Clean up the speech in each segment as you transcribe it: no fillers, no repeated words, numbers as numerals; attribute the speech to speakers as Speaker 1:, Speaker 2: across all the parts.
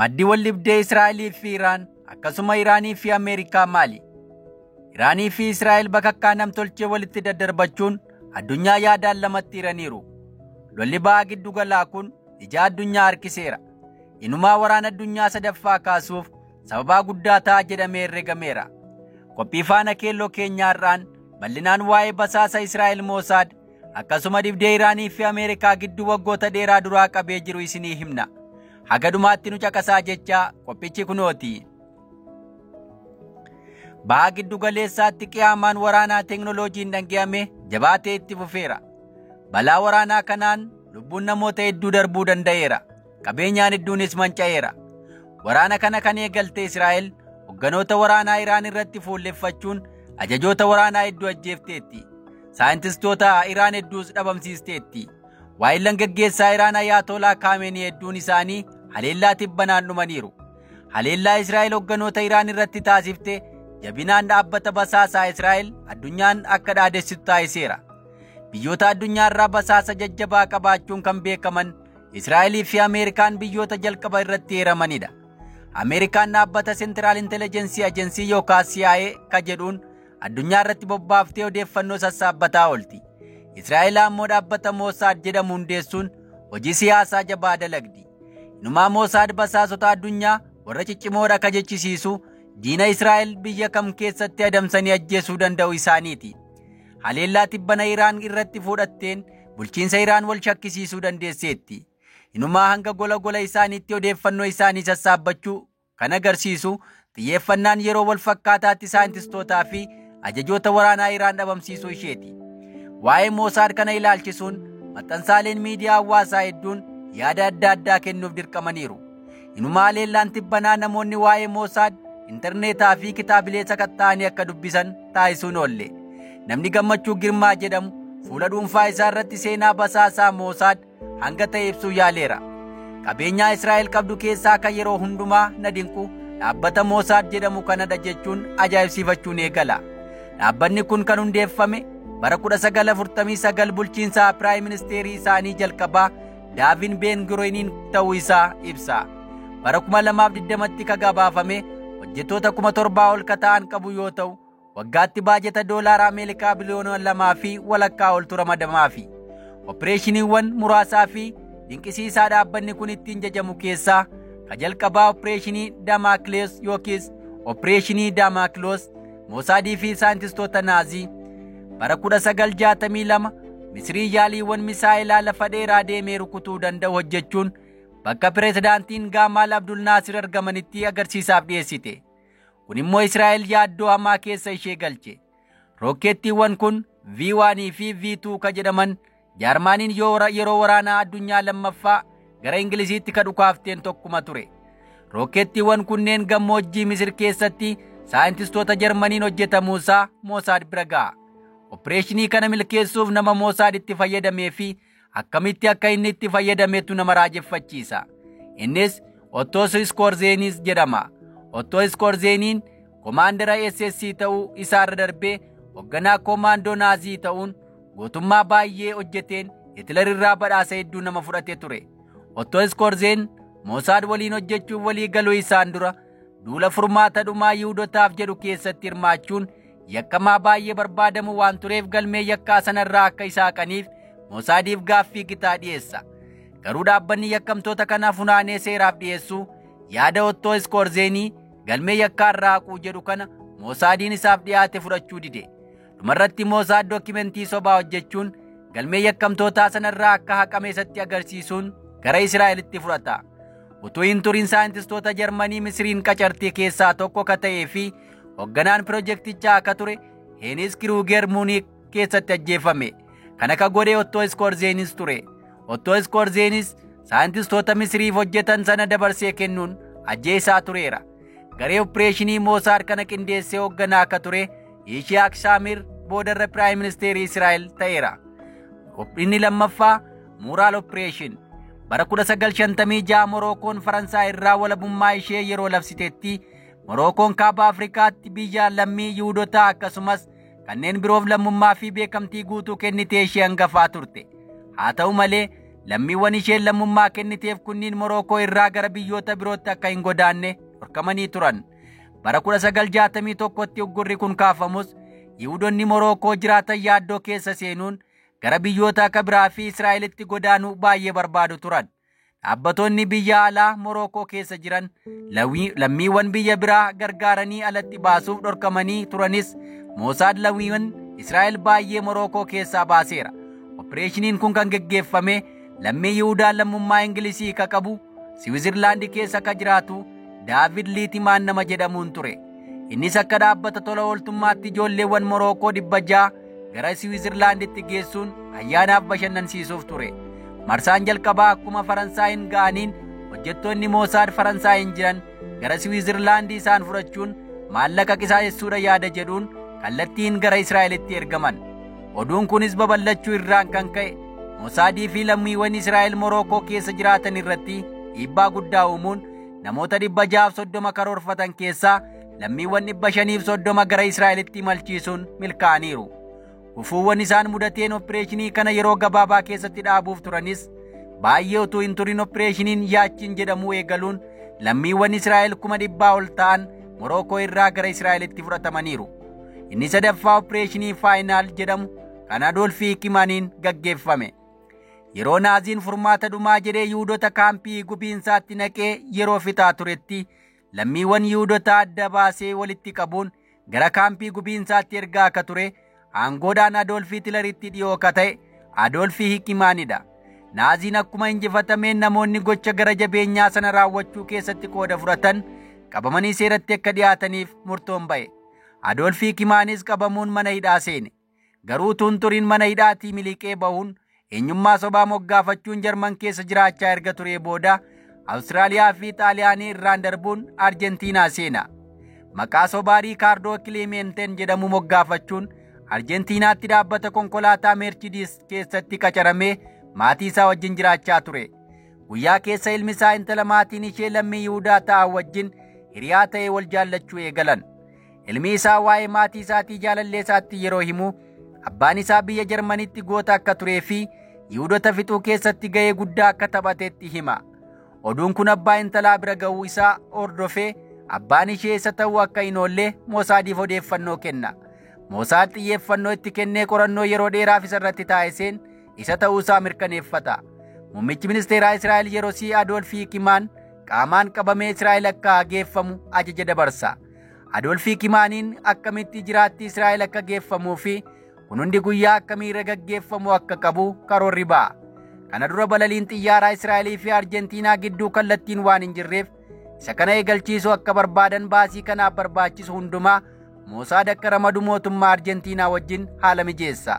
Speaker 1: Maddi waldhibdee Israa'elii fi Iraan akkasuma Iraanii fi Ameerikaa maali? Iraanii fi Israa'el bakakkaa namtolchee walitti daddarbachuun addunyaa yaadaan lamatti hiraniiru. Lolli ba'a giddu galaa kun ija addunyaa harkiseera. Inumaa waraana addunyaa sadaffaa kaasuuf sababaa guddaa ta'a jedhamee herregameera. Qophii faana keelloo keenyaa har'aan bal'inaan waa'ee basaasa Israa'el Moosaad akkasuma dhibdee Iraanii fi Ameerikaa gidduu waggoota dheeraa duraa qabee jiru isinii himna. Haga dhumaatti nu caqasaa jechaa qophichi kunooti. Baha giddu galeessaatti qiyaamaan waraanaa teeknooloojiin dhangi'ame jabaatee itti fufeera. Balaa waraanaa kanaan lubbuun namoota hedduu darbuu danda'eera. Qabeenyaan hedduunis manca'eera. Waraana kana kan eegalte Israa'el hogganoota waraanaa Iraan irratti fuulleffachuun ajajoota waraanaa hedduu ajjeefteetti. Saayintistoota Iraan hedduus dhabamsiisteetti. Waa'illan gaggeessaa Iraan Ayaatolaa Kaameenii hedduun isaanii haleellaa tibbanaan dhumaniiru. Haleellaa Israa'el hogganoota Iraan irratti taasifte jabinaan dhaabbata basaasaa Israa'el addunyaan akka dhaadessitu taasiseera. Biyyoota addunyaa irraa basaasa jajjabaa qabaachuun kan beekaman Israa'elii fi Ameerikaan biyyoota jalqaba irratti heeramanidha. Ameerikaan dhaabbata Central Intelligence Agency yookaan CIA ka jedhuun addunyaa irratti bobbaaftee odeeffannoo sassaabbataa oolti. Israa'el ammoo dhaabbata Moosaad jedhamu hundeessuun hojii siyaasaa jabaa dalagdi. Inumaa Moosaad basaasota addunyaa warra ciccimoodha ka jechisiisu diina Israa'el biyya kam keessatti adamsanii ajjeesuu danda'u isaaniiti. Haleellaa tibbana Iraan irratti fudhatteen bulchiinsa Iraan wal shakkisiisuu dandeesseetti. Inumaa hanga gola gola isaaniitti odeeffannoo isaanii sassaabbachuu kan agarsiisu xiyyeeffannaan yeroo wal fakkaataatti saayintistootaa fi ajajoota waraanaa Iraan dhabamsiisuu isheeti. Waa'ee Moosaad kana ilaalchisuun maxxansaaleen miidiyaa hawaasaa hedduun yaada adda addaa kennuuf dirqamaniiru. Inumaa haleellaan tibbanaa namoonni waa'ee Moosaad intarneetaa fi kitaabilee sakatta'anii akka dubbisan taasisuun oolle. Namni Gammachuu Girmaa jedhamu fuula dhuunfaa isaa irratti seenaa basaasaa Moosaad hanga ta'e ibsuu yaaleera. Qabeenyaa Israa'el qabdu keessaa kan yeroo hundumaa na dinqu dhaabbata Moosaad jedhamu kanadha jechuun ajaa'ibsiifachuun eegala. Dhaabbanni kun kan hundeeffame bara 1949 bulchiinsa Piraayim Ministeerii isaanii jalqabaa Daavin Been-Guriyooniin ta'uu isaa ibsa. Bara 2020tti kan gabaafame hojjettoota 7,000 ol ka ta'an qabu yoo ta'u, waggaatti baajata doolaara Ameerikaa biliyoona 2.5 oltu ramadamaafi. Opereeshiniiwwan muraasaa fi dinqisiisaa dhaabbanni kun ittiin jajamu keessaa ka jalqabaa Opereeshinii Daamaaklees yookiis Opereeshinii Daamaakiloos Moosaadii fi saayintistoota Naazii bara 1962 Misrii yaaliiwwan misaa'ilaa lafa dheeraa deemee rukutuu danda'u hojjechuun bakka pireezidaantiin Gaamaal Abdul Naasir argamanitti agarsiisaaf dhiyeessite. Kun immoo Israa'el yaaddoo hamaa keessa ishee galche. Rookeettiiwwan kun V1 fi V2 ka jedhaman Jaarmaaniin yeroo waraanaa addunyaa lammaffaa gara Ingiliziitti ka dhukaafteen tokkuma ture. Rookeettiiwwan kunneen gammoojjii Misir keessatti saayintistoota Jarmaniin hojjetamuusaa Moosaad bira ga'a. Opereeshinii kana milkeessuuf nama Moosaad itti fayyadamee fi akkamitti akka inni itti fayyadametu nama raajeffachiisa. Innis Otto Iskoorzeeniis jedhama. Otto Iskoorzeeniin komaandara SSC ta'uu isaarra darbee hoogganaa koomaandoo Naazii ta'uun gootummaa baay'ee hojjeteen Hitler irraa badhaasa hedduu nama fudhate ture. Otto Iskoorzeen Moosaad waliin hojjechuuf walii galuu isaan dura duula furmaata dhumaa Yihudotaaf jedhu keessatti hirmaachuun yakkamaa baay'ee barbaadamu waan tureef galmee yakkaa sanarraa akka isa haqaniif Moosaadiif gaaffii gitaa dhiyeessa. Garuu dhaabbanni yakkamtoota kana funaanee seeraaf dhiyeessu yaada Otto Iskoorzeenii galmee yakkaa irraa haquu jedhu kana Moosaadiin isaaf dhiyaate fudhachuu dide. Dhumarratti Moosaad dookimentii sobaa hojjechuun galmee yakkamtootaa sanarraa akka haqame isatti agarsiisuun gara Israa'elitti fudhata. Utuu hin turin saayintistoota Jarmanii Misiriin qacartee keessaa tokko ka ta'ee fi hoogganaan pirojektichaa akka ture Heenis Kiruuger Muuniik keessatti ajjeefame. Kana ka godhe Otto Iskoorzeenis ture. Otto Iskoorzeenis saayintistoota Misiriif hojjetan sana dabarsee kennuun ajjeesaa tureera. Garee opereeshinii Moosaad kana qindeessee hoogganaa akka ture Yishihaaq Shaamir boodarra Piraayim Ministeerii Israa'el ta'eera. Inni lammaffaa Muuraal Opereeshin bara 1956 Morookoon Faransaay irraa walabummaa ishee yeroo labsitetti Morookoon kaaba Afrikaatti biyya lammii Yihudotaa akkasumas kanneen biroof lammummaa fi beekamtii guutuu kennitee ishee hangafaa turte. Haa ta'u malee Lammiiwwan isheen lammummaa kenniteef kunniin Morookoo irraa gara biyyoota birootti akka hin godaanne dhorkamanii turan. Bara 1961tti uggurri kun kaafamus, Yihudoonni Morookoo jiraatan yaaddoo keessa seenuun gara biyyoota akka biraa fi Israa'elitti godaanuu baay'ee barbaadu turan. Dhaabbatoonni biyya alaa Morookoo keessa jiran lammiiwwan biyya biraa gargaaranii alatti baasuuf dhorkamanii turanis, Moosaad lammiiwwan Israa'el baay'ee Morookoo keessaa baaseera. Opereeshiniin kun kan geggeeffame lammii Yihudaa lammummaa Ingilizii ka qabu, Siwiizerlaandi keessa ka jiraatu Daavid Liitimaan nama jedhamuun ture. Innis akka dhaabbata tola ooltummaatti ijoolleewwan Morookoo 600 gara Siwiizerlaanditti geessuun ayyaanaaf bashannansiisuuf ture. Marsaan jalqabaa akkuma Faransaayin ga'aniin hojjettoonni Moosaad Faransaayin jiran gara Siwiizerlaandii isaan fudhachuun maallaqa qisaasessuudha yaada jedhuun kallattiin gara Israa'elitti ergaman. Oduun kunis babal'achuu irraan kan ka'e Moosaadii fi lammiiwwan Israa'el Morookoo keessa jiraatan irratti dhiibbaa guddaa uumuun namoota 630 karoorfatan keessaa lammiiwwan 530 gara Israa'elitti imalchiisuun milkaa'aniiru. Gufuuwwan isaan mudateen opereeshinii kana yeroo gabaabaa keessatti dhaabuuf turanis, baay'ee utuu hin turin opereeshiniin Yaachiin jedhamuu eegaluun lammiiwwan Israa'el 100,000 ol ta'an Morookoo irraa gara Israa'elitti fudhatamaniiru. Inni sadaffaa opereeshinii Faayinaal jedhamu kan Adolfii Kimaniin gaggeeffame. Yeroo Naaziin furmaata dhumaa jedhee Yihudoota kaampii gubiinsaatti naqee yeroo fixaa turetti, lammiiwwan Yihudoota adda baasee walitti qabuun gara kaampii gubiinsaatti ergaa akka ture aangoodhaan Adolfii Hitleritti dhiyoo akka ta'e Adolfii Hikimaanidha. Naaziin akkuma injifatameen namoonni gocha gara jabeenyaa sana raawwachuu keessatti qooda fudhatan qabamanii seeratti akka dhiyaataniif murtoon ba'e. Adolfii Hikimaanis qabamuun mana hidhaa seene. Garuu utuu hin turin mana hidhaatii miliqee bahuun eenyummaa sobaa moggaafachuun Jarman keessa jiraachaa erga turee booda Awustiraaliyaa fi Xaaliyaanii irraan darbuun Arjentiinaa seena. Maqaa sobaa Riikaardoo Kilimeenteen jedhamu moggaafachuun Arjentiinaatti dhaabbata konkolaataa Meerchidiis keessatti qacaramee maatii isaa wajjin jiraachaa ture. Guyyaa keessa ilmi isaa intala maatiin ishee lammii Yihudaa ta'an wajjin hiriyaa ta'ee wal jaallachuu eegalan. Ilmi isaa waa'ee maatii isaatii jaalallee isaatti yeroo himu, abbaan isaa biyya Jarmanitti goota akka turee fi Yihudoota fixuu keessatti ga'ee guddaa akka taphatetti hima. Oduun kun abbaa intalaa bira ga'uu isaa hordofee abbaan ishee isa ta'uu akka hin oolle Moosaadiif odeeffannoo kenna. Moosaad xiyyeeffannoo itti kennee qorannoo yeroo dheeraaf isa irratti taasiseen isa ta'uu isaa mirkaneeffata. Muummichi ministeeraa Israa'el yerosii Adolfii Kimaan qaamaan qabamee Israa'el akka geeffamu ajaja dabarsa. Adolfii Kimaaniin akkamitti jiraatti Israa'el akka geeffamuu fi kun hundi guyyaa akkamii irra gaggeeffamu akka qabu karoorri ba'a. Kana dura balaliin xiyyaaraa Israa'elii fi Arjentiinaa gidduu kallattiin waan hin jirreef, isa kana eegalchiisuu akka barbaadan baasii kanaaf barbaachisu hundumaa Moosaad akka ramadu mootummaa Arjentiinaa wajjin haala mijeessa.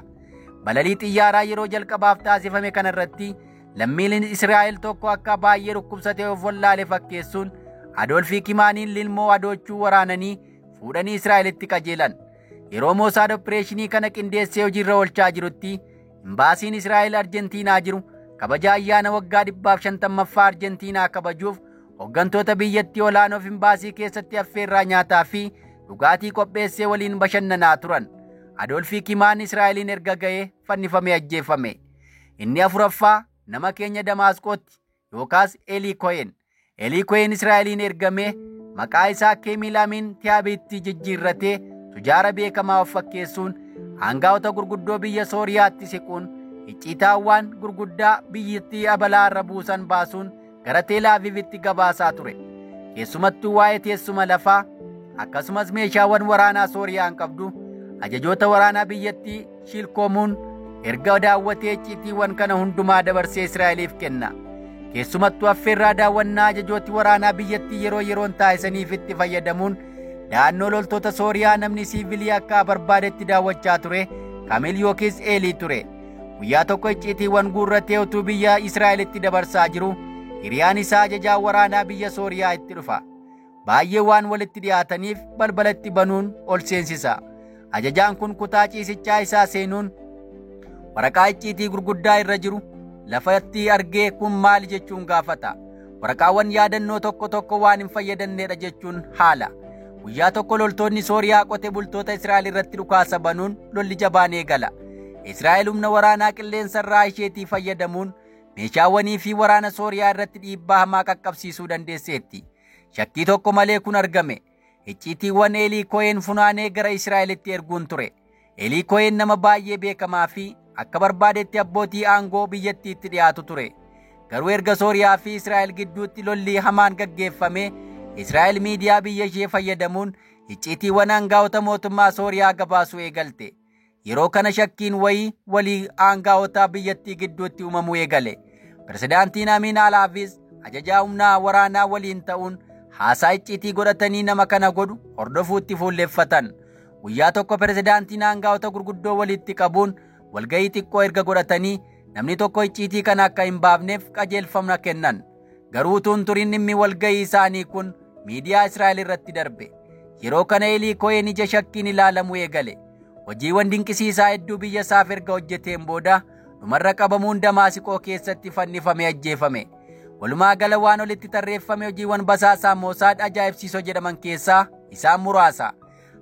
Speaker 1: Balalii xiyyaaraa yeroo jalqabaaf taasifame kana irratti lammiileen Israa'el tokko akka baay'ee dhukkubsatee of wallaale fakkeessuun Adolfii Kimaaniin lilmoo adoochuu waraananii fuudhanii Israa'elitti qajeelan. Yeroo Moosaad opereeshinii kana qindeessee hojiirra oolchaa jirutti, imbaasiin Israa'el Arjentiinaa jiru kabaja ayyaana waggaa 150ffaa Arjentiinaa kabajuuf hooggantoota biyyattii olaanoof imbaasii keessatti affeerraa nyaataa fi dhugaatii qopheessee waliin bashannanaa turan. Adolfii Kimaan Israa'eliin erga ga'ee fannifamee ajjeefame. Inni afuraffaa nama keenya Damaasqootti yookaas Elii Kohen. Elii Kohen Israa'eliin ergamee maqaa isaa Keemil Amiin Tiyaabitti jijjiirratee tujaara beekamaa of fakkeessuun aangaa'ota gurguddoo biyya Sooriyaatti siquun icciitaawwan gurguddaa biyyattii abalaa irra buusan baasuun gara Teel Aviivitti gabaasaa ture. Keessumattuu waa'ee teessuma lafaa, akkasumas meeshaawwan waraanaa Sooriyaan qabdu ajajoota waraanaa biyyattii Shilkoomuun erga daawwatee icciitiiwwan kana hundumaa dabarsee Israa'eliif kenna. Keessumattuu affeerraa daawwannaa ajajooti waraanaa biyyattii yeroo yeroon taasisaniif itti fayyadamuun da'annoo loltoota Sooriyaa namni siivilii akka barbaadetti daawwachaa ture Kamil yookiis Eelii ture. Guyyaa tokko icciitiiwwan guurratee utuu biyya Israa'elitti dabarsaa jiru hiriyaan isaa ajajaa waraanaa biyya Sooriyaa itti dhufa. Baay'ee waan walitti dhiyaataniif balbalatti banuun ol seensisa. Ajajaan kun kutaa ciisichaa isaa seenuun waraqaa icciitii gurguddaa irra jiru lafatti argee kun maali jechuun gaafata. Waraqaawwan yaadannoo tokko tokko waan hin fayyadannedha jechuun haala. Guyyaa tokko loltoonni Sooriyaa qote bultoota Israa'el irratti dhukaasa banuun lolli jabaan eegala. Israa'el humna waraanaa qilleensa irraa isheetii fayyadamuun meeshaawwanii fi waraana Sooriyaa irratti dhiibbaa hamaa qaqqabsiisuu dandeesseetti. Shakkii tokko malee kun argame. Icciitiiwwan Eelii Kohen funaanee gara Israa'elitti erguun ture. Eelii Kohen nama baay'ee beekamaa fi akka barbaadetti abbootii aangoo biyyattiitti dhiyaatu ture. Garuu erga Sooriyaa fi Israa'el gidduutti lolli hamaan gaggeeffame, Israa'el miidiyaa biyya ishee fayyadamuun icciitiiwwan aangaa'ota mootummaa Sooriyaa gabaasuu eegalte. Yeroo kana shakkiin wayii walii aangaa'ota biyyattii gidduutti uumamuu eegale. Pirezidaantiin Amiin Alaafis ajajaa humnaa waraanaa waliin ta'uun haasaa icciitii godhatanii nama kana godhu hordofuutti fuulleffatan. Guyyaa tokko pirezidaantiin aangaa'ota gurguddoo walitti qabuun walga'ii xiqqoo erga godhatanii namni tokko icciitii kana akka hin baafneef qajeelfama kennan. Garuu utuu hin turin dhimmi walga'ii isaanii kun miidiyaa Israa'el irratti darbe. Yeroo kana Eelii Kohen ija shakkiin ilaalamuu eegale. Hojiiwwan dinqisiisaa hedduu biyya isaaf erga hojjeteen booda dhumarra qabamuun Damaasiqoo keessatti fannifamee ajjeefame. Walumaa gala waan olitti tarreeffame hojiiwwan basaasaa Moosaad ajaa'ibsiisoo jedhaman keessaa isaan muraasa.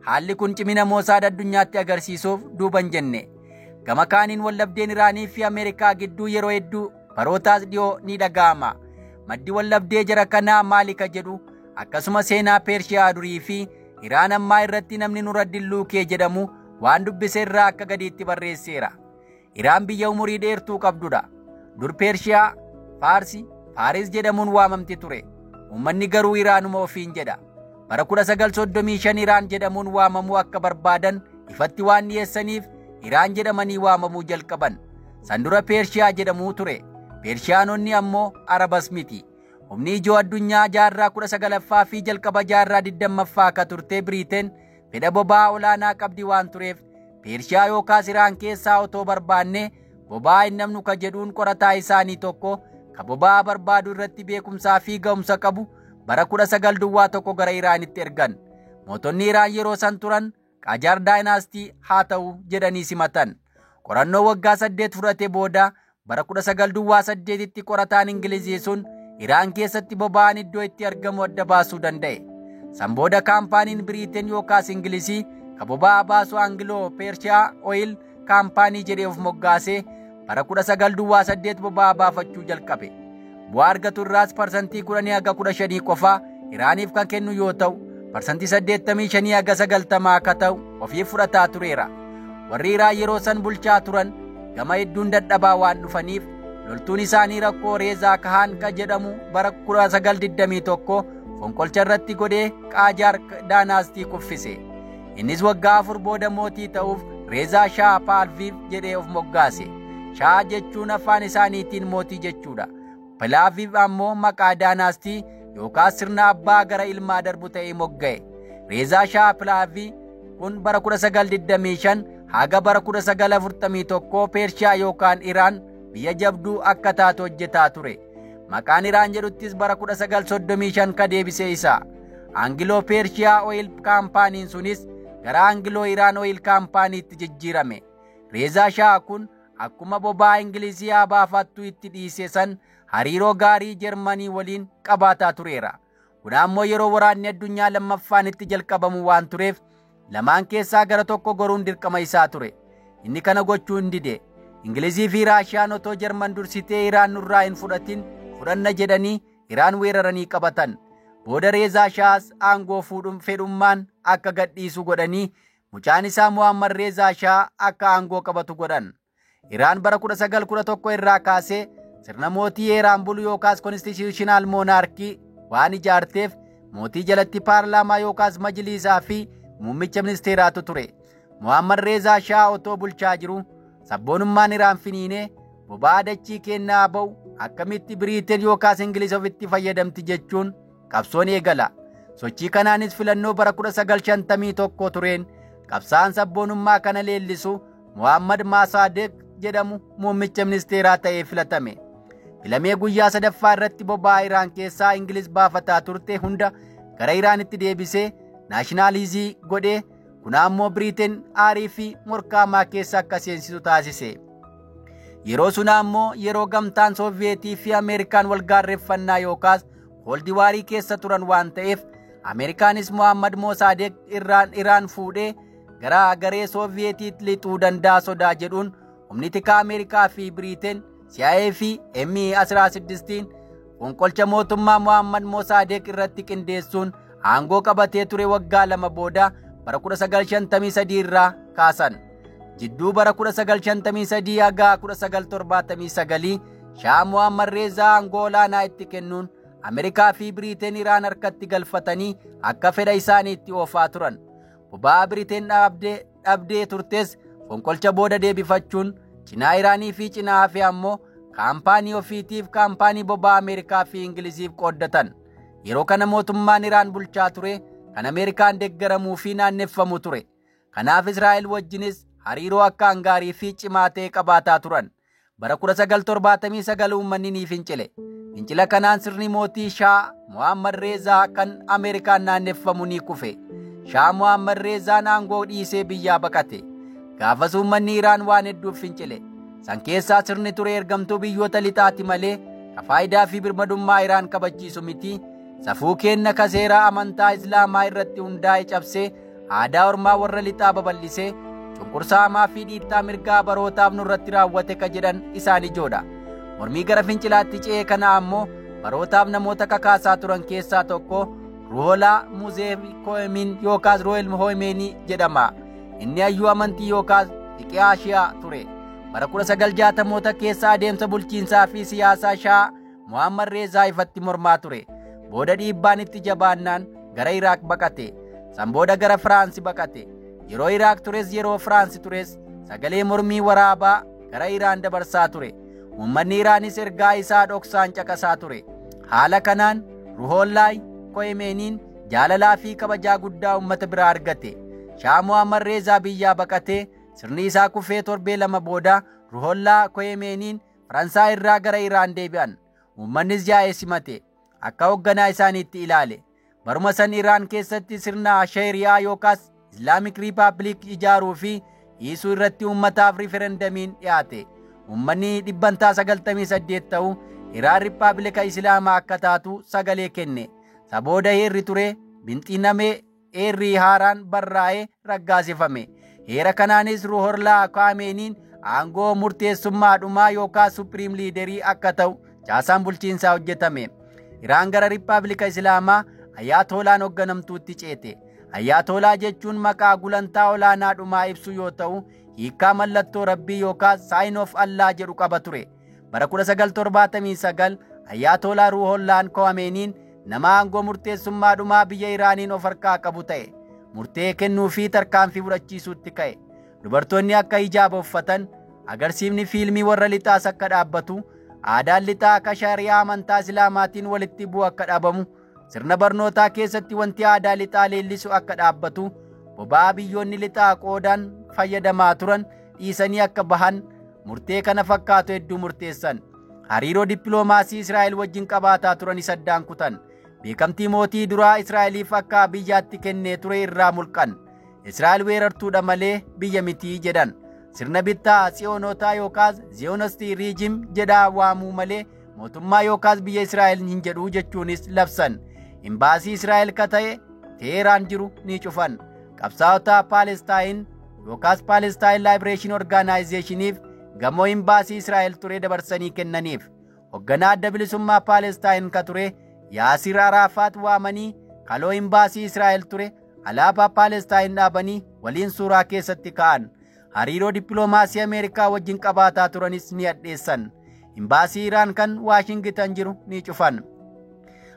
Speaker 1: Haalli kun cimina Moosaad addunyaatti agarsiisuuf duuban jenne. Gama kaaniin wallabdeen Iraanii fi Ameerikaa gidduu yeroo hedduu barootaas dhiyoo ni dhaga'ama. Maddi wallabdee jara kanaa maali ka jedhu akkasuma seenaa Peershiyaa durii fi Iraan ammaa irratti namni Nuraddin Luukee jedhamu waan dubbise irraa akka gadiitti barreesseera. Iraan biyya umurii dheertuu qabdudha. Dur Peershiyaa, Faarsi, Faaris jedhamuun waamamti ture. Uummanni garuu Iraanuma ofiin jedha. Bara 1935 Iraan jedhamuun waamamuu akka barbaadan ifatti waan dhiyeessaniif Iraan jedhamanii waamamuu jalqaban. San dura Peershiyaa jedhamuu ture. Peershiyaanonni ammoo Arabas miti. Humni ijoo addunyaa jaarraa 19ffaa fi jalqaba jaarraa 20ffaa akka turte Biriiteen fedha boba'aa olaanaa qabdi waan tureef Peershiyaa yookaas Iraan keessaa otoo barbaanne boba'aa hin namnu ka jedhuun qorataa isaanii tokko ka boba'aa barbaadu irratti beekumsaa fi ga'umsa qabu bara 1901 gara Iraanitti ergan. Mootonni Iraan yeroo san turan Qajaar daayinaastii haa ta'u jedhanii simatan. Qorannoo waggaa 8 fudhate booda bara 1908tti qorataan Ingilizii sun Iraan keessatti boba'aan iddoo itti argamu adda baasuu danda'e. San booda kaampaaniin Biriiteen yookaas Ingilizii ka boba'aa baasu Angiloo Peershiyaa Oil kaampaanii jedhee of moggaasee bara 1908 boba'aa baafachuu jalqabe. Bu'aa argatu irraas parsantii 10 haga 15 qofaa Iraaniif kan kennu yoo ta'u, parsantii 85 haga 90 akka ta'u ofii fudhataa tureera. Warri Iraan yeroo san bulchaa turan gama hedduun dadhabaa waan dhufaniif loltuun isaanii rakkoo Reezaa Kahaan ka jedhamu bara 1921 fonqolcha irratti godhee Qaajaar daanaastii kuffise. Innis waggaa 4 booda mootii ta'uuf Reezaa Shaah Paalviif jedhee of moggaase. Shaah jechuun afaan isaaniitiin mootii jechuudha. Palaaviif ammoo maqaa daanaastii yookaas sirna abbaa gara ilmaa darbu ta'ee mogga'e. Reezaa Shaah Palaavii kun bara 1925 haga bara 1941 Peershiyaa yookaan Iraan biyya jabduu akka taatu hojjetaa ture. Maqaan Iraan jedhuttis bara 1935 ka deebise isa. Angiloo Peershiyaa Oil kaampaaniin sunis gara Angiloo Iraan Oil kaampaaniitti jijjiirame. Reezaa Shaah kun akkuma boba'aa Ingilizii baafattuu itti dhiise san hariiroo gaarii Jarmanii waliin qabaataa tureera. Kun ammoo yeroo waraanni addunyaa lammaffaan itti jalqabamu waan tureef lamaan keessaa gara tokko goruun dirqama isaa ture. Inni kana gochuu hin dide. Ingilizii fi Raashiyaan otoo Jarman dursitee Iraan nurraa hin fudhatin fudhanna jedhanii Iraan weeraranii qabatan. Booda Reezaa Shaahs aangoo fuudhuun fedhummaan akka gadhiisu godhanii mucaan isaa Muhammad Reezaa Shaah akka aangoo qabatu godhan. Iraan bara 1911 irraa kaasee sirna mootii heeraan bulu yookaas konstituushinaal moonaarkii waan ijaarteef mootii jalatti paarlaamaa yookaas majliisaa fi muummicha ministeeraatu ture. Muhammad Reezaa Shaah otoo bulchaa jiru sabboonummaan Iraan finiinee boba'aa dachii kennaa ba'u akkamitti Biriiteen yookaas Ingiliz ofitti fayyadamti jechuun qabsoon eegala. Sochii kanaanis filannoo bara 1951 tureen qabsaa'aan sabboonummaa kana leellisu Muhammad Maasadeq jedhamu muummicha ministeeraa ta'ee filatame. Filamee guyyaa sadaffaa irratti boba'aa Iraan keessaa Ingiliz baafataa turte hunda gara Iraanitti deebisee naashinaalizii godhee kun ammoo Biriiteen aarii fi morkaamaa keessa akka seensisu taasise. Yeroo sun ammoo yeroo gamtaan Sooviyeetii fi Ameerikaan walgaarreeffannaa yookaas kooldiwaarii keessa turan waan ta'eef Ameerikaanis Muhammad Moosaadeq Iraan fuudhee gara garee Sooviyeetiitti lixuu danda'a sodaa jedhuun humni tikaa Ameerikaa fi Biriiteen CIA fi MI16 fonqolcha mootummaa Muhammad Mossadeq irratti qindeessuun aangoo qabatee ture waggaa 2 booda bara 1953 irraa kaasan. Jidduu bara 1953 haga 1979 Shaah Muhammad Reezaa aangoo olaanaa itti kennuun Ameerikaa fi Biriteen Iraan harkatti galfatanii akka fedha isaaniitti oofaa turan. Boba'aa Biriteen dhabdee turtes fonqolcha booda deebifachuun cinaa Iraanii fi cinaa hafe ammoo kaampaanii ofiitiif kaampaanii boba'aa Ameerikaa fi Ingiliziif qooddatan. Yeroo kana mootummaan Iraan bulchaa ture kan Ameerikaan deeggaramuu fi naanneffamu ture. Kanaaf Israa'el wajjinis hariiroo akkaan gaarii fi cimaa ta'e qabaataa turan. Bara 1979 uummanni ni fincile. Fincila kanaan sirni mootii Shaah Muhammad Reezaa kan Ameerikaan naanneffamu ni kufe. Shaah Muhammad Reezaan aangoo dhiisee biyyaa baqate. Gaafas uummanni Iraan waan hedduuf fincile. San keessaa sirni ture ergamtuu biyyoota lixaati malee ka faayidaa fi birmadummaa Iraan kabachiisu miti. Safuu kenna ka seera amantaa Islaamaa irratti hundaa'e cabsee aadaa ormaa warra lixaa babal'isee cunqursaa hamaa fi dhiittaa mirgaa barootaaf nurratti raawwate ka jedhan isaan ijoodha. Mormii gara fincilaatti ce'ee kana ammoo barootaaf namoota kakaasaa turan keessaa tokko Ruholaa Muzee Koemin yookaas Rohel Hoemeenii jedhama. Inni hayyuu amantii yookaas Fiqihaa Shi'aa ture. Bara 1960moota keessa adeemsa bulchiinsaa fi siyaasaa Shaah Muhammad Reezaa ifatti mormaa ture. Booda dhiibbaan itti jabaannaan gara Iraaq baqate. San booda gara Firaansi baqate. Yeroo Iraaq tures yeroo Firaansi tures sagalee mormii waraabaa gara Iraan dabarsaa ture. Uummanni Iraanis ergaa isaa dhoksaan caqasaa ture. Haala kanaan Ruhollaay Koemeeniin jaalalaa fi kabajaa guddaa uummata biraa argate. Shaah Muhammad Reezaa biyyaa baqatee sirni isaa kufee torbee 2 booda Ruhollaa Koemeeniin Faransaay irraa gara Iraan deebi'an. Uummannis yaa'ee simate. Akka hoogganaa isaaniitti ilaale. Baruma san Iraan keessatti sirna Shari'aa yookaas Islaamik Riippaabilik ijaaruu fi dhiisuu irratti uummataaf riiferendamiin dhiyaate. Uummanni 98% ta'u Iraan Riippaabilika Islaamaa akka taatu sagalee kenne. Sabooda heerri ture binxinamee heerri haaraan barraa'ee raggaasifame. Heera kanaanis Ruholaa Kaameeniin aangoo murteessummaa dhumaa yookaas supiriim liiderii akka ta'u caasaan bulchiinsaa hojjetame. Iraan gara Riippaabilika Islaamaa Ayaatolaan hoogganamtuutti ceete. Ayaatolaa jechuun maqaa gulantaa olaanaa dhumaa ibsu yoo ta'u, hiikkaa mallattoo Rabbii yookaas Sign of Allah jedhu qaba ture. Bara 1979 Ayaatolaa Ruhollaan Koameeniin nama aangoo murteessummaa dhumaa biyya Iraaniin of harkaa qabu ta'e. Murtee kennuu fi tarkaanfii fudhachiisuutti ka'e. Dubartoonni akka hijaaba uffatan, agarsiifni fiilmii warra lixaas akka dhaabbatu, aadaan lixaa akka shari'aa amantaa Islaamaatiin walitti bu'u akka dhabamu, sirna barnootaa keessatti wanti aadaa lixaa leellisu akka dhaabbatu, boba'aa biyyoonni lixaa qoodaan fayyadamaa turan dhiisanii akka bahan murtee kana fakkaatu hedduu murteessan. Hariiroo dippiloomaasii Israa'el wajjin qabaataa turan isa addaan kutan. Beekamtii mootii duraa Israa'eliif akka biyyaatti kennee ture irraa mulqan. Israa'el weerartuudha malee biyya mitii jedhan. Sirna bittaa Tsiyoonotaa yookaas Ziyoonistii riijim jedhaa waamuu malee mootummaa yookaas biyya Israa'el hin jedhu jechuunis labsan. Imbaasii Israa'el ka ta'e Teheraan jiru ni cufan. Qabsaa'ota Paalestaayin yookaas Paalestaayin Laayibireeshin Orgaanaayzeeshiniif gamoo imbaasii Israa'el ture dabarsanii kennaniif. Hoogganaa adda bilisummaa Paalestaayin ka ture Yaasir Araafaat waamanii kaloo imbaasii Israa'el ture alaabaa Paalestaayin dhaabanii waliin suuraa keessatti ka'an. Hariiroo dippiloomaasii Ameerikaa wajjin qabaataa turanis ni hadheessan. Imbaasii Iraan kan Waashingitan jiru ni cufan.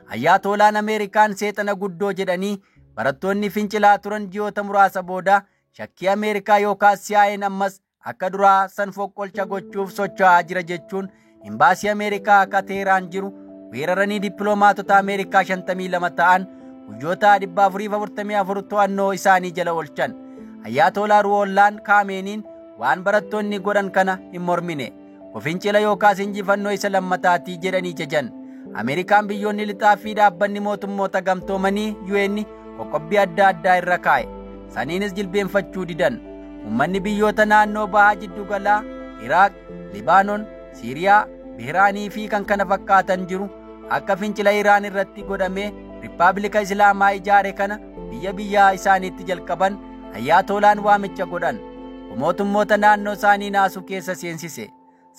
Speaker 1: Ayyaatolaan Ameerikaan seexana guddoo jedhanii barattoonni fincilaa turan ji'oota muraasa booda shakkii Ameerikaa yookaas CIA'n ammas akka duraa san foqqolcha gochuuf socho'aa jira jechuun imbaasii Ameerikaa akka Teheraan jiru weeraranii dippiloomaatota Ameerikaa 52 ta'an guyyoota 444 to'annoo isaanii jala oolchan. Ayyaatolaa Ruhollaan Kaameeniin waan barattoonni godhan kana hin mormine. Fincila yookaas injifannoo isa lammataatii jedhanii jajan. Ameerikaan biyyoonni lixaa fi dhaabbanni mootummoota gamtoomanii UN qoqqobbii adda addaa irra kaa'e. Saniinis jilbeenfachuu didan. Uummanni biyyoota naannoo bahaa jiddugalaa Iraaq, Libaanoon, Siiriyaa, Bihraanii fi kan kana fakkaatan jiru akka fincila Iraan irratti godhamee Riippaabilika Islaamaa ijaare kana biyya biyyaa isaaniitti jalqaban Ayyaatolaan waamicha godhan. Mootummoota naannoo isaanii naasuu keessa seensise.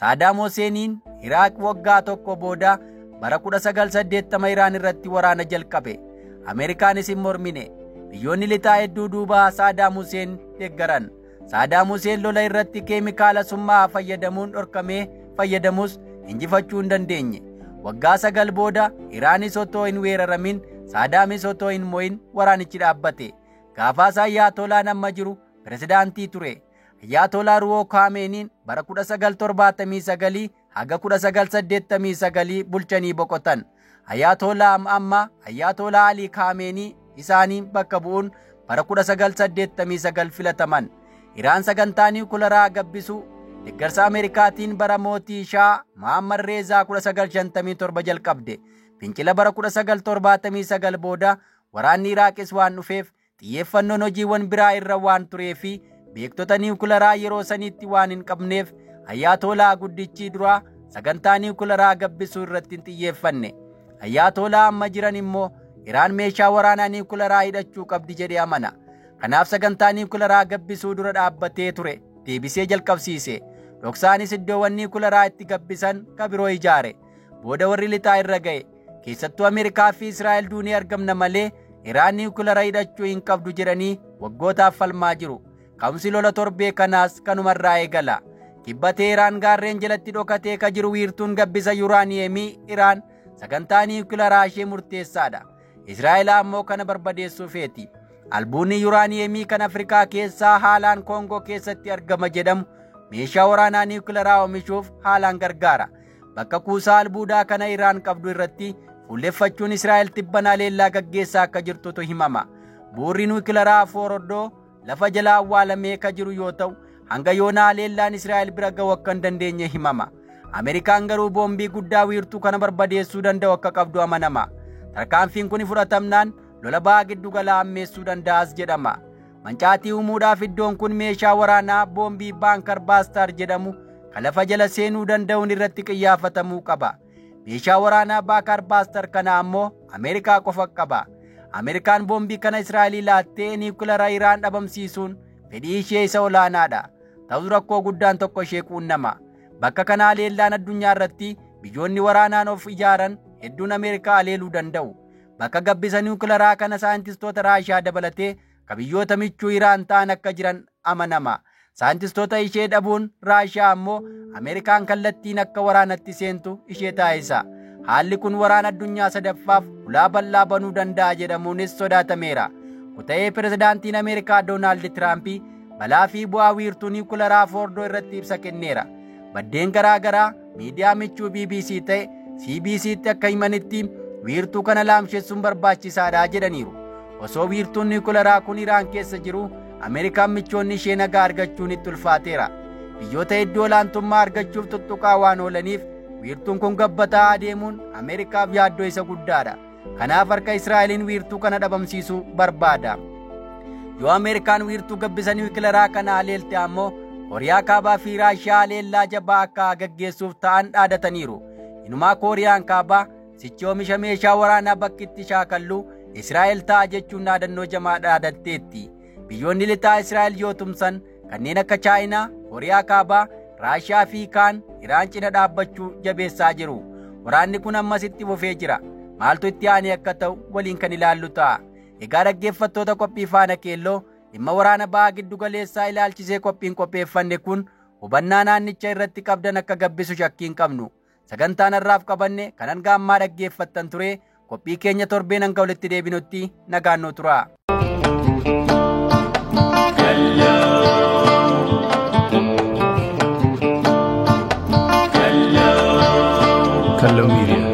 Speaker 1: Saadaam Huseeniin Iraaq waggaa tokko booda bara 1980 Iraan irratti waraana jalqabe. Ameerikaanis hin mormine. Biyyoonni lixaa hedduu duuba Saadaam Huseen deeggaran. Saadaam Huseen lola irratti keemikaala summaa fayyadamuun dhorkamee fayyadamus injifachuu hin dandeenye. Waggaa 9 booda Iraanis otoo hin weeraramin, Saadaamis otoo hin mo'in waraanichi dhaabbate. Gaafaas Ayyaatolaan amma jiru pirezidaantii ture. Ayyaatolaa Ruwoo Kaameeniin bara 1979 haga 1989 bulchanii boqotan. Ayyaatolaa amma Ayyaatolaa Alii Kaameenii isaanii bakka bu'uun bara 1989 filataman. Iraan sagantaa niwukilaraa gabbisuu deeggarsa Ameerikaatiin bara mootii Shaa Muhammad Reezaa 1957 jalqabde. Fincila bara 1979 booda waraanni Iraaqis waan dhufeef xiyyeeffannoon hojiiwwan biraa irra waan turee fi beektota niwukilaraa yeroo saniitti waan hin qabneef Ayyaatolaa guddichi duraa sagantaa niwukilaraa gabbisuu irratti hin xiyyeeffanne. Ayyaatolaa amma jiran immoo Iraan meeshaa waraanaa niwukilaraa hidhachuu qabdi jedhee amana. Kanaaf sagantaa niwukilaraa gabbisuu dura dhaabbatee ture deebisee jalqabsiise. Dhoksaanis iddoowwan niwukilaraa itti gabbisan kabiroo ijaare. Booda warri lixaa irra ga'e. Keessattuu Ameerikaa fi Israa'el duunee argamna malee Iraan niwukilara hidhachuu hin qabdu jedhanii waggootaaf falmaa jiru. Ka'umsi lola torbee kanaas kanumarraa eegala. Kibba Teheraan gaarreen jalatti dhokatee ka jiru wiirtuun gabbisa yuuraaniyeemii Iraan sagantaa niwukilaraa ishee murteessaadha. Israa'el ammoo kana barbadeessuu feeti. Albuunni yuuraaniyeemii kan Afrikaa keessaa haalaan Koongoo keessatti argama jedhamu meeshaa waraanaa niwukilaraa oomishuuf haalaan gargaara. Bakka kuusaa albuudaa kana Iraan qabdu irratti fuulleffachuun Israa'el tibbanaa leellaa gaggeessaa akka jirtutu himama. Bu'uurri niwukilaraa Foordoo lafa jalaa awwaalamee ka jiru yoo ta'u, hanga yoonaa leellaan Israa'el bira ga'uu akka hin dandeenye himama. Ameerikaan garuu boombii guddaa wiirtuu kana barbadeessuu danda'u akka qabdu amanama. Tarkaanfiin kun fudhatamnaan lola ba'a giddu galaa ammeessuu danda'as jedhama. Mancaatii uumuudhaaf iddoon kun meeshaa waraanaa boombii baankar baastaar jedhamu kan lafa jala seenuu danda'uun irratti qiyyaafatamuu qaba. Meeshaa waraanaa baankar baastaar kana ammoo Ameerikaa qofa qaba. Ameerikaan boombii kana Israa'elii laattee niwukilara Iraan dhabamsiisuun fedhii ishee isa olaanaadha. Ta'us rakkoo guddaan tokko ishee quunnama. Bakka kanaa leellaan addunyaa irratti biyyoonni waraanaan of ijaaran hedduun Ameerikaa aleeluu danda'u. Bakka gabbisa niwukilaraa kana saayintistoota Raashiyaa dabalatee ka biyyoota michuu Iraan ta'an akka jiran amanama. Saayintistoota ishee dhabuun Raashiyaa ammoo Ameerikaan kallattiin akka waraanatti seentu ishee taasisa. Haalli kun waraana addunyaa sadaffaaf ulaa bal'aa banuu danda'a jedhamuunis sodaatameera. Kuta'ee pirezidaantiin Ameerikaa Doonaald Tiraamp balaa fi bu'aa wiirtuu niwukilaraa Foordoo irratti ibsa kenneera. Baddeen garaa garaa miidiyaa michuu BBC ta'e CBC'tti akka himanitti wiirtuu kana laamsheessuun barbaachisaadha jedhaniiru. Osoo wiirtuun niwukilaraa kun Iraan keessa jiru Ameerikaan michoonni ishee nagaa argachuun itti ulfaateera. Biyyoota hedduu olaantummaa argachuuf tuttuqaa waan oolaniif wiirtuun kun gabbataa adeemuun Ameerikaaf yaaddoo isa guddaadha. Kanaaf harka Israa'eliin wiirtuu kana dhabamsiisuu barbaada. Yoo Ameerikaan wiirtuu gabbisa niwukilaraa kana aleelte ammoo Kooriyaa Kaabaa fi Raashiyaa aleellaa jabaa akka gaggeessuuf ta'an dhaadataniiru. Inumaa Kooriyaan Kaabaa sichi oomisha meeshaa waraanaa bakki itti shaakallu Israa'el ta'a jechuun dhaadannoo jamaa dhaadatteetti. Biyyoonni lixaa Israa'el yoo tumsan kanneen akka Chaayinaa, Kooriyaa Kaabaa, Raashiyaa fi kaan Iraan cina dhaabbachuu jabeessaa jiru. Waraanni kun ammas itti fufee jira. Maaltu itti aanee akka ta'u waliin kan ilaallu ta'a. Egaa dhaggeeffattoota qophii faana keelloo dhimma waraana ba'a giddu galeessaa ilaalchisee qophiin qopheeffanne kun hubannaa naannicha irratti qabdan akka gabbisu shakkii hin qabnu. Sagantaan har'aaf qabanne kan hanga ammaa dhaggeeffattan ture. Qophii keenya torbeen hanga walitti deebinutti nagaan nu tura.
Speaker 2: Kallo Media.